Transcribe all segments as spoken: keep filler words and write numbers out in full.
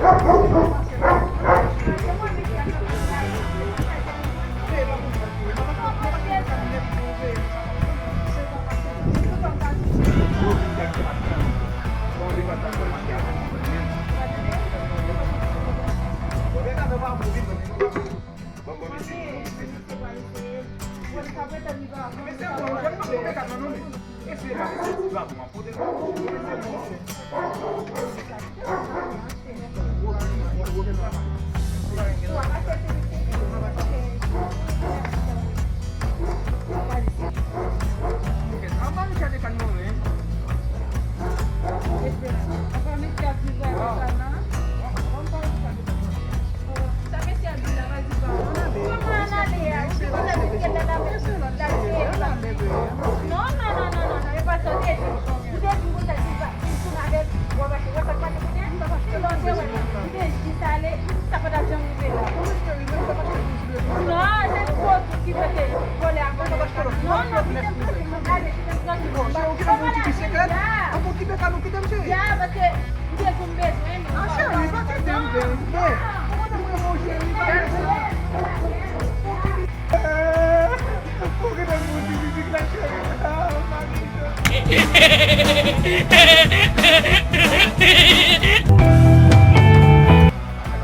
N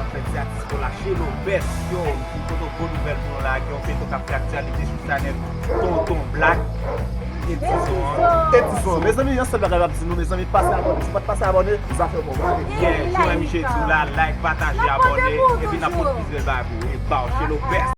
ap fè ti atis pou la Chez Lopez, yo, m pote gwo nouvèl pou nou la, gen yon feyton k ap fè aktyalite sou chanèl Tonton Black. Edison. Edison. Mezanmi, yon sèl bagay m ap di nou, mezanmi, pase abòne. Si w pa t pase abòne, zafè w bon. Yeah, jan M J di w la, like, pataje, abòne, epi n ap pote plis bèl bagay pou ou. E baw, Chez Lopez.